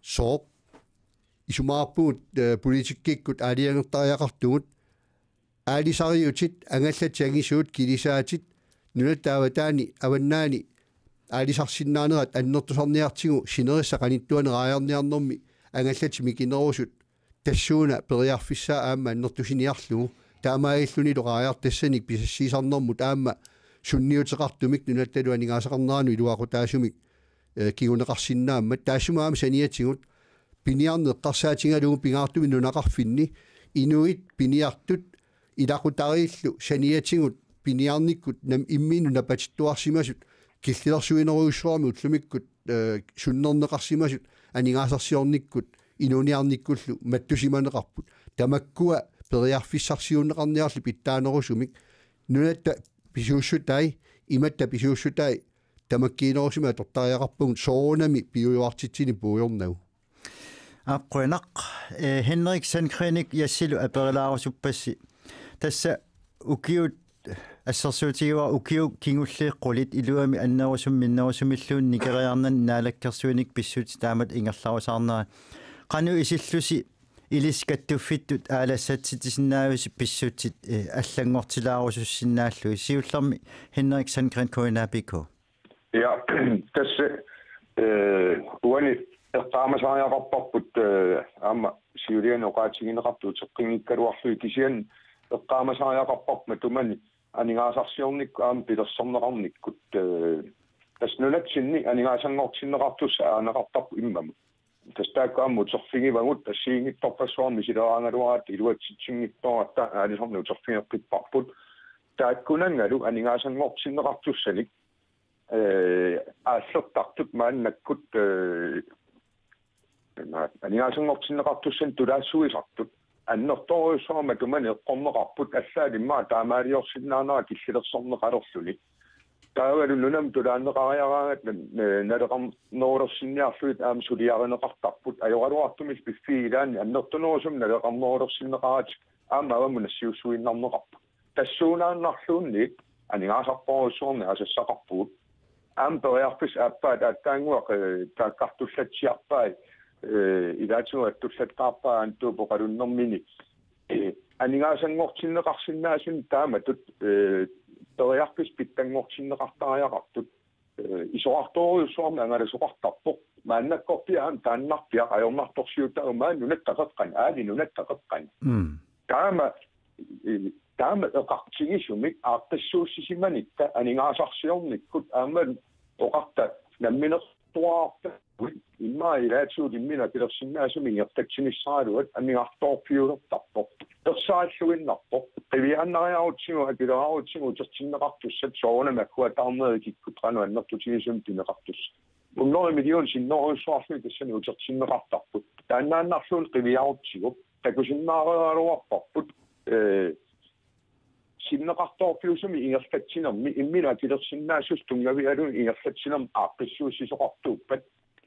Sooq isumaqarpugut, eh, politikkikkut aalajangertariaqartugut, aalisariutit, angallatit angisuut, kilisaatit, nunatta avataani, avannaani aalisarsinnaanerat annertusarniartigu sinerissap qanittuani raajarniarnermi angallatit mikinerusut tassuuna periarfissaa aamma annertusiniarlugu, taamaalillunilu raajartassanik pisassiisarnermut aamma sunniuteqartumik nunattalu aningaasaqarneranut iluaqutaasumik, eh, kinguneqarsinnaammat. Taassuma aamma saniatigut piniarneq eqqarsaatigalugu pingaartumik nunaqarfinni inuit piniartut ilaqutariillu saniatigut piniarnikkut nam-, imminnut napatittuarsimasut killilersuinerujussuarmik ullumikkut, eh, sunnerneqarsimasut aningaasarsiornikkut inuuniarnikkullu mattusimaneqarput. Tamakkua periarfissarsiuunneqarniarli pitsaanerusumik nunatta pisuussutai, imatta pisuussutai tamakkiinerusumik atortariaqarpagut soorunami piujuartitsineq puigornagu. Aap, qujanaq, eh, Henrik Sandgreenip Yassilu aperilaarusuppassi. Tassa ukiut assersuutigaara ukiut kingulliit qulit iluamik annerusumik minnerusumilluunniit nikeriarnani naalakkersuineq pissutsit taamatut ingerlarusaarnerat. Qanoq isillusi ilissi kattuffittut aalassatsitsisinnaavusi pissutsit, eh, allanngortilaarusussinnaallugit? Siullermik Henrik Sandgreen, K N A P K. Ja, tassa, eh, uani eqqaamasariaqarparput, eh, aamma siuliani oqaatigineqartut uteqqiinngikkaluarlugit, kisianni eqqaamasariaqarparput matumani aningaasarsiornikkut aamma pilersorneqarnikkut, eh, tassa nunatsinni aningaasanngortinneqartussat aaneqartarput immamut. Tassa taakku aamma uterfigivagut, assigiinngitsorpassuarnik misileraagaluaratta iluatsitsinngitsoorpata aalisarneq uterfigeqqipparput. Taakkunanngalu aningaasanngortinneqartussanik, eh, aallertartut maannakkut, eh, aningaasanngoortinneqartussanik tulaassuisartut annertoorujussuarmik matumani eqqorneqarput, allaat immaqa taamaaliorsinnaanera killilersorneqalerluni. Taavalu nunami tulaanneqariaraangat, eh, naleqarnerulersinniarlugit aamma suliarineqartarput, ajoraluartumillu piffissap ilaani annertunerusumik naleqarnerulersinneqaratik aamma avammut nassiussuinnarneqarput. Tassuunaannarluunniit aningaasarparujussuarnik aasassaqarpugut. Aamma periarfissat aappaat aatsaannguaq, eh, taakkartullatsiarpai, eh, ilaatigut attullattaarpai aamma tuup oqalunnermini Ee, aningaasanngortinneqarsinnaasunik taamatut, ee, periarfissat pitsanngortinneqartariaqartut, ee, isorartorujussuarmik angalasoqartarpoq. Maannakkorpiaq aamma taannarpiaq ajornartorsiutaavoq, maani nunatta qeqqani, aali nunatta qeqqani. Mm. Taama, ee, taama eqartigisumik aaqqissuussisimanikka aningaasarsiornikkut aamma oqarta namminertuarta immaqa ilaatigut imminut akilersinnaasumik ingerlatsinissaraluat amigartoorfiulertarpoq. Ersarilluinnarpoq. Qiviaannariarutsigu, akileraarutsigu utertinneqartussat soorunami agguataarnerit kikkut qanoq annertutigisumik pineqartussat. Hundrede millionit sinnerujussuarlugit tassani utertinneqartarput. Taannaannarluunniit qiviarutsigu. Takusinnaareeraluarparput. Ee, sinneqartoorfiusumik ingerlatsinermi, imminut akilersinnaassuseq tunngavigalugu ingerlatsinermi aaqqissuussisoqartuuppat,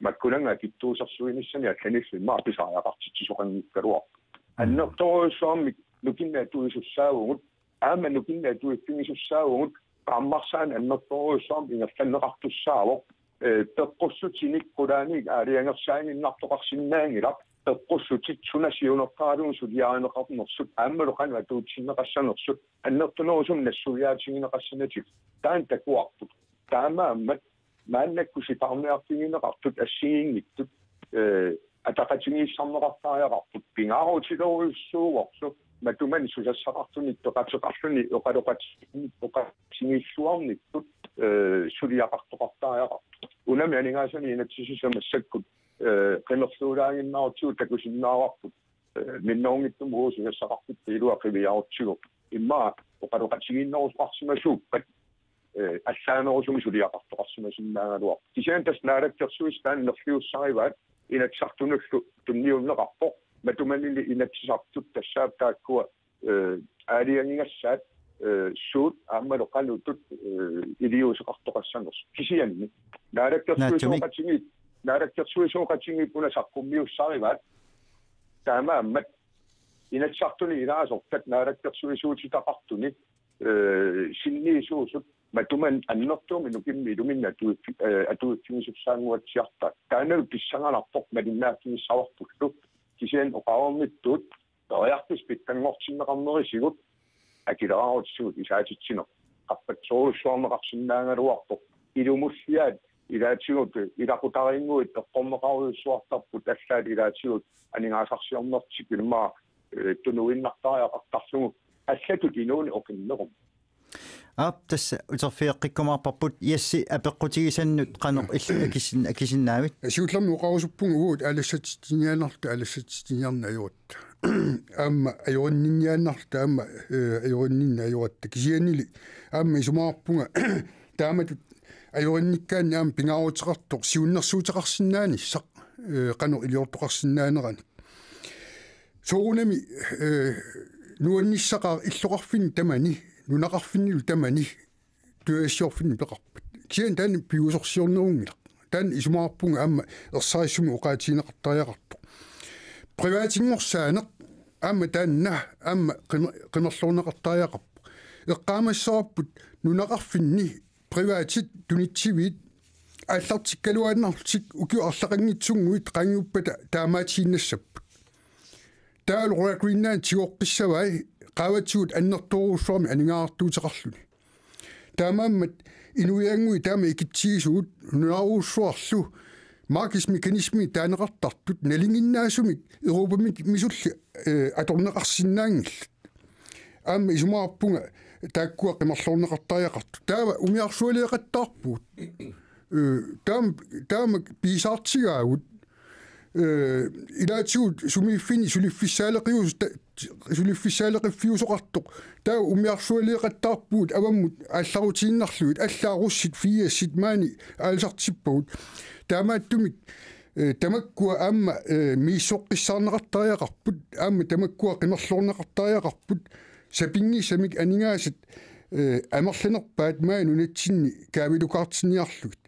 makkunannga akitsuusersuinissani allanillu immaqa pisariaqartitsisoqanngikkaluarpoq. Mm. Annertoorujussuarmik nukinnik atuisussaavugut, aamma nukinnik atuiffigisussaavugut, qaammarsaaneq annertoorujussuarmik ingerlanneqartussaavoq, ee, peqqussutinik qulaaniit aalajangersaaginnartoqarsinnaanngilaq, peqqussutit suna siunertaralugu suliarineqarnersut, aammalu qanoq atuutsinneqassanersut, annertunerusumik nassuiaatigineqassanatik. Taanna takuarput. Taamaammat maannakkut sipaarniarfigineqartut assigiinngitsut, ee, ataqatigiissaarneqartariaqarput, pingaarutilerujussuuvorlu, matumani susassaqartunik peqateqarluni oqaloqati-, oqaloqatigiilluarnikkut, ee, suliaqartoqartariaqarput. Unami aningaasanik inatsisissaq massakkut, ee, qimerluulaaginnaarutsigu takusinnaavarput, ee, minnerunngitsumik uagut susassaqarfipput ilua qiviarutsigu. Immaqa oqaloqatigiinnerusoqarsimasuuppat, ee, allaanerusumik suliaqartoqarsimasinnaagaluarpoq. Kisianni tassa Naalakkersuisut taanna nerliussarivaat, Inatsisartunullu tunniunneqarpoq, matumanili Inatsisartut tassaapput taakkua, ee, aalajangigassat, ee, suut aammalu qanoq ittut, ee, iliuuseqartoqassanersut. Kisianni Naalakkersuisooqatigiit, Naalakkersuisooqatigiit una saqqummiussarivaat, taamaammat Inatsisartuni ilaasortat naalakkersuisuutitaqartuni, ee, sinniisuusut matumani annertuumik nukimmi iluminni atuiffi-, ee, atuiffigisussaannguatsiartarput. Taannalu pissanganarpoq malinnaaffigissavarpullu. Kisianni oqarnittut periarfissat pitsanngortinneqarnerisigut akileraarutsigu isaatitsineq qaffassorujussuarneqarsinnaagaluarpoq. Ilumulliaat ilaatigut ilaqutariinnguit eqqorneqarujussuartarput, allaat ilaatigut aningaasarsiornertik immaqa, ee, tunuinnartariaqartarlugu allatut inuuneq oqinnerummik. Aap, tassa uterfigeqqikkumaarparput. Jassi, apeqqutigisannut qanoq il-, akisin-, akisinnaavit? Siullermik oqarusuppunga uagut aalassatsitsiniaannarluta aalassatsitsiniarneq ajoratta. Aamma ajorinninniaannarluta aamma, ee, ajorinninneq ajoratta. Kisiannili aamma isumaqarpunga taamatut ajorinnikkaanni aamma pingaaruteqartoq siunnersuuteqarsinnaanissaq, ee, qanoq iliortoqarsinnaaneranik. Soorunami, ee, nuannissaqaaq illoqarfinni tamani, nunaqarfinnilu tamani tujagassiorfinni peqarpat. Kisianni taanna piviusorsiornerunngilaq. Taanna isumaqarpunga aamma ersarissumik oqaatigineqartariaqartoq. Privatinngorsaanneq aamma taanna aamma qime-, qimerlorneqartariaqarpoq. Eqqaamassavarput nunaqarfinni privatit tunitsiviit aallartikkaluaannarlutik ukiut arlaqanngitsunnguit qaangiuppata taamaatiinnassapput. Taavalu Royal Greenland tigoqqissavai qaavatigut annertoorujussuarmik aningaasartuuteqarluni. Taamaammat inuiannguit taama ikitsigisugut nunarujussuarlu markedsmekanismi taaneqartartut nalinginnaasumik Europamik misulli, ee, atorneqarsinnaanngillat. Aamma isumaqarpunga taakkua qimerlorneqartariaqartut. Taava umiarsualeeqattaarpugut. Ee, taam-, taama piisaartigaagut. Ee, ilaatigut sumiiffinni suliffissaaleqius-, ta-, suliffissaaleqiffiusoqartoq. Taava umiarsualeeqattaarpugut avammut aallarutiinnarlugit, allaat russit fiasit maani aalisartippagut. Taamaattumik, ee, tamakkua aamma, ee, misissoqqissaarneqartariaqarput, aamma tamakkua qimerlorneqartariaqarput, sapinngissamik aningaasat, ee, amerlanerpaat maani nunatsinni kaavilukaartinniarlugit.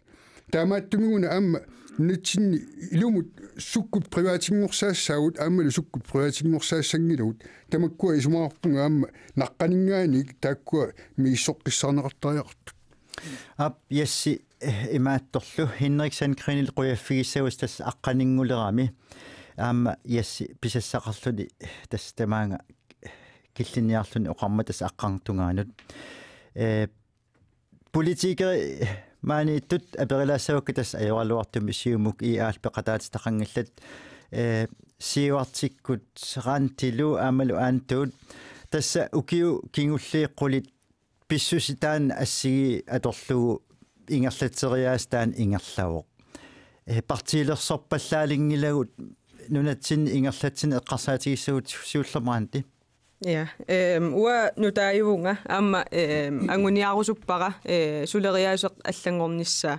Taamaattumik-una aamma nunatsinni ilumut sukkut privatinngorsaassagut aammalu sukkut privatinngorsaassanngillat. Tamakkua isumaqarpunga aamma naqqaninngaanniit taakkua misissoqqissaarneqartariaqartut. Aap, Jassi, eh, imaattorlu Henrik Sandgreenip qujaffigissagusi tassa aqqaninngulerami. Aamma Jassi pisassaqarluni tassa tamaanga killinniarluni oqarmat tassa aqqarneq tungaanut. Ee, politikeri maaniittut aperilaassavakka tassa ajoraluartumik Siumut I A-llu peqataatitaqanngillat, ee, Siuartikkut Randilu aammalu Aantuut. Tassa ukiut kingulliit qulit pissusitaan assigii atorlugu ingerlatseriaaseq taanna ingerlavoq. Ee, partiilersorpallaalinngilagut nunatsinni ingerlatsineq eqqarsaatigissagutsigu, siullermik Randi. Ja, ehm, uanga nutaajuvunga aamma, ehm, anguniarusuppara, eh, suleriaaseq allanngornissaa.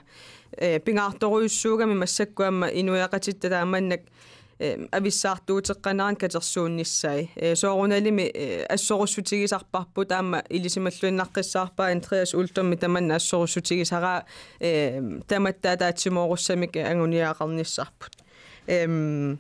Eh, pingaartorujussuugami massakkut aamma inuiaqatitta taamannak, ehm, avissaartuuteqqanerannut katersuunnissai. Eh, soorunalimi, eh, assorussutigisarparput aamma ilisimalluinnaqqissaarpara Andreas Uldummi tamanna assorussutigisaraa, ehm, tamatta ataatsimoorussamik anguniagaqarnissarput. Ehm,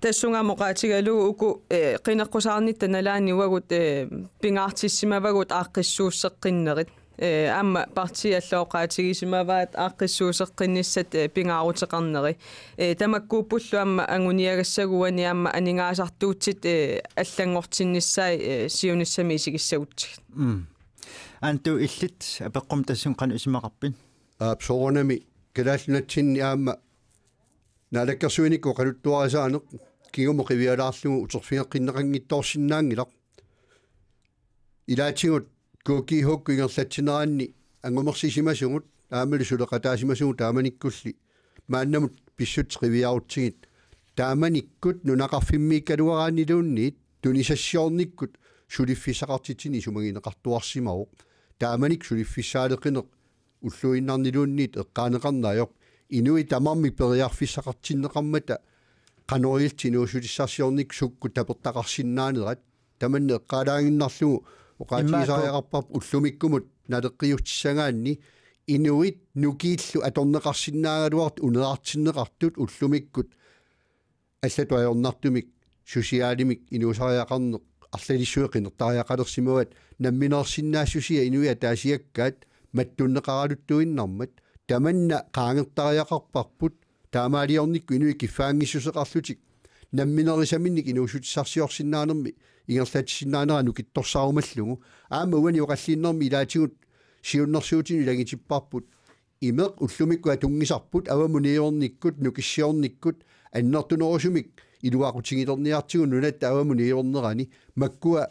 Tassunga aamma oqaatigalugu uku, eh, qineqqusaarnitta nalaani uagut, eh, pingaartissimavagut aaqqissuusseqqinnerit. Eh, aamma partiit allat oqaatigisimavaat aaqqissuusseqqinnissat, eh, pingaaruteqarneri. Eh, tamakkuuppullu aamma anguniagassaguani aamma aningaasartuutit, eh, allanngortinnissai, eh, siunissami isigissagutsigit. Mm. Aantu, illit apeqqummi tassunga qanoq isumaqarpit? Aap, soorunami Kalaallit Nunatsinni aamma naalakkersuinikkut oqaluttuarisaaneq kingumut qivialaarlugu uterfigeqqinneqanngitsoorsinnaanngilaq. Ilaatigut K G H-kkut ingerlatsineranni angumersisimasugut aammalu suleqataasimasugut taamanikkulli maannamut pissutsit qiviarutsigit taamanikkut nunaqarfimmiikkaluaraanniluunniit tunisassiornikkut suliffissaqartitsineq isumagineqartuarsimavoq. Taamanikkut suliffissaaleqineq ulluinnarniluunniit eqqaaneqarneq ajorpoq. Inuit tamarmik periarfissaqartinneqarmata qanoq ilillutik inuussutissarsiornikkut sukkut tapertaqarsinnaanerat. Tamanna eqqaalaaginnarlugu oqaatigisariaqarparput ullumikkumut naleqqiutissagaanni inuit nukiillu atorneqarsinnaagaluartut uneartinneqartut ullumikkut allatut ajornartumik susiaalimik inuusariaqarneq arlalissuit qinertariaqalersimavaat nammineersinnaassusia inuit ataasiakkaat mattunneqaraluttuinnarmat. Tamanna qaangertariaqarparput taamaaliornikkut inuit kiffaanngissuseqarlutik nammineerisaminnik inuussutissarsiorsinnaanermi ingerlatsisinnaanerat nukittorsaarumallugu. Aamma uani oqallinnermi ilaatigut siunnersuutinut ilagitipparput imeq ullumikkut atunngisarput avammut niuernikkut nukissiornikkut annertunerusumik iluaqutigilerniartigu nunatta avammut niuernerani makkua,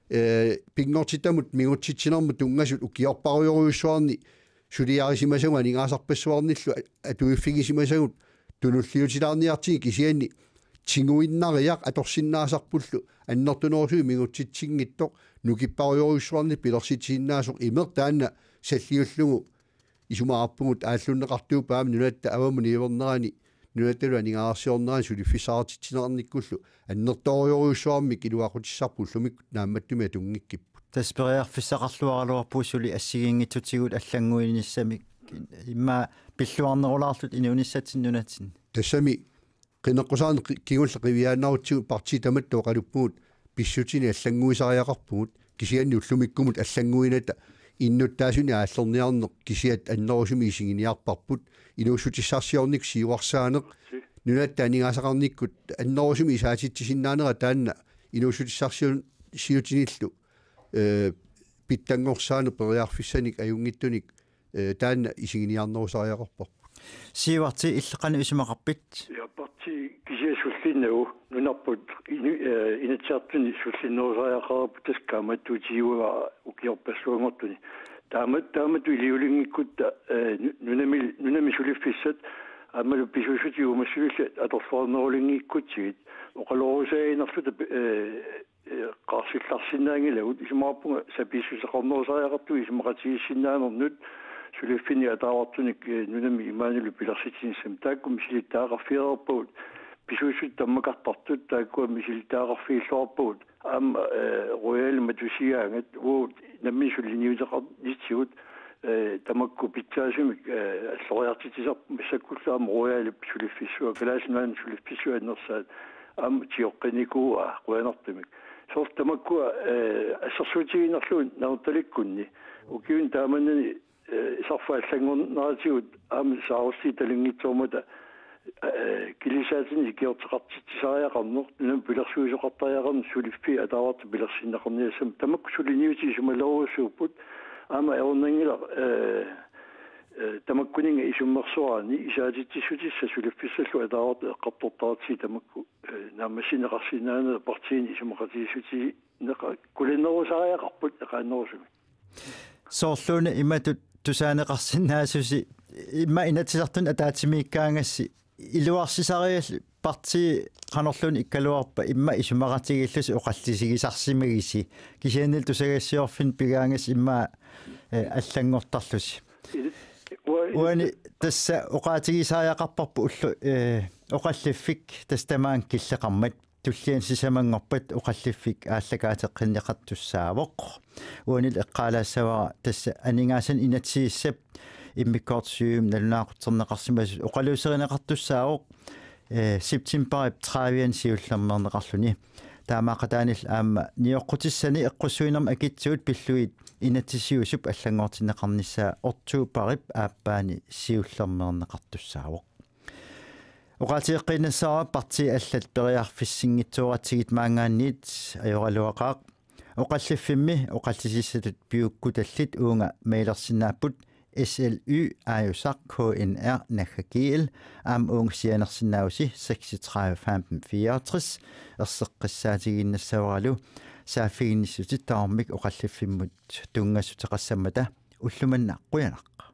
eh, pinngortitamut mingutsitsinermut tunngasut ukiorparujorujussuarni suliarisimasagut aningaasarpassuarnillu a-, atuiffigisimasagut tunulliutilaarniartigit kisianni tiguinnariaq atorsinnaasarpullu annertunerusumik mingutsitsinngitsoq nukipparujorujussuarnit pilersitsisinnaasut imeq taanna salliullugu isumaqarpugut aallunneqartuuppat aamma nunatta avammut niuernerani nunattalu aningaasarsiornerani suliffissaqartitsineqarnikkullu annertoorujorujussuarmik iluaqutissarput ullumikkut naammattumik atunngikkipput. Tassa periarfissaqarluaraluarpugut suli assigiinngitsutigut allannguinissamik immaqa pilluarnerulaarluta inuunissatsinni nunatsinni. Tassami qineqqusaarneq qi-, kingulleq qiviaannarutsigu partiit tamatta oqaluppugut pissutinik allannguisariaqarpugut kisianni ullumikkumut allannguinata innuttaasunik aallerniarneq kisiat annerusumik isiginiarparput inuussutissarsiornikkut siuarsaaneq nunatta aningaasaqarnikkut annerusumik isaatitsisinnaanera taanna inuussutissarsiu-, siutinillu, eh, pitsanngorsaaneq periarfissanik ajunngitsunik, eh, taanna isiginiarnerusariaqarparput. Siuarti, illit qanoq isumaqarpit? Ja, partii kisiat sullinnagu nunarput inu-, eh, Inatsisartuni sullinnerusariaqarparput tassa kaammattuutigiuara ukiorpassuanngortuni. Taama-, taamatut iliuulinngikkutta, eh, nu-, nunami, nunami suliffissat aammalu pisuussutit uummassivillugit atorluarnerulinngikkutsigit oqalorusaariinnarluta, eh, eh, qaarsillarsinnaanngilagut isumaqarpunga sapiissuseqarnerusariaqartugut isumaqatigiissinnaanermut suliffinnik ataavartunik, eh, nunami imaanilu pilersitsinissami. Taakku misilittagaqarfigereerpagut pisuussutit tammakartartut taakkua misilittagaqarfigilluarpagut. Aamma, eh, Royal matusigaangat uagut nammineq suliniuteqarnitsigut, eh, tamakku pitsaasumik, eh, alloriartitsisarput massakkullu aamma Royalip suliffissua, Kalaallit Nunaanni suliffissua annersaat aamma tioqqinikuuaa qujanartumik. Soorlu tamakkua, eh, assersuutigiinnarlugu Nanortalikkunni ukiuni taamannani, eh, sarfat allanngorneratigut aamma saarussi talinngitsoormata, Ee, kilisaatinik ikiorteqartitsisariaqarneq, nunamut pilersuisoqartariaqarneq suliffiit ataavartut pilersinneqarniassammat, tamakku suliniutit isumalerujussuupput. Aamma erunanngilaq, ee, ee, tamakkuninnga isummersoraanni isaatitsissutissat suliffissallu ataavartut eqqartortaratsigu tamakku, ee, naammassineqarsinnaanerat partiinit isumaqatigiissutigineqarneq kulannerusariaqarput eqaannerusumik. Soorluuna imatut tusaaneqarsinnaasusi, immaqa Inatsisartuni ataatsimiikkaangassi iluarsisariallit, partii qanorluunniit ikkaluarpat immaqa isumaqatigiillusi oqallisigisarsimagisi, kisiannili tusagassiorfinnut pigaangassi immaqa, ee, allanngortarlusi. Uani tassa oqaatigisariaqarparput ullu-, ee, oqalliffik tassa tamaanga killeqarmat, tulliani sisamanngorpat oqalliffik aallakaateqqinneqartussaavoq. Uanili eqqaalaassavara tassa aningaasanik inatsisissap immikkoortut syvimi nalunaaqutserneqarsimasut oqaluuserineqartussaavoq, ee, septembarip tredive-ani siullermeerneqarluni. Taamaaqataanillu aamma nioqqutissani eqqussuinermut akitsuut pillugit inatsisiusup allanngortinneqarnissaa oktobarip aappaani siullermeerneqartussaavoq. Oqaatigeqqiinnassavara partiit allat periarfissinngitsooratsigit maanngaanniit, ajoraluaqaaq. Oqalliffimmi oqallisissatut piukkutallit uunga mailersinnaapput, S L Y aajusaq K N R naggat G L, aamma uunga sianersinnaavusi seksogtredive femten fireogtres. Erseqqissaatigiinnassavaralu saaffiginnissutit tamarmik oqalliffimmut tunngassuteqassammata ullumanna qujanaq.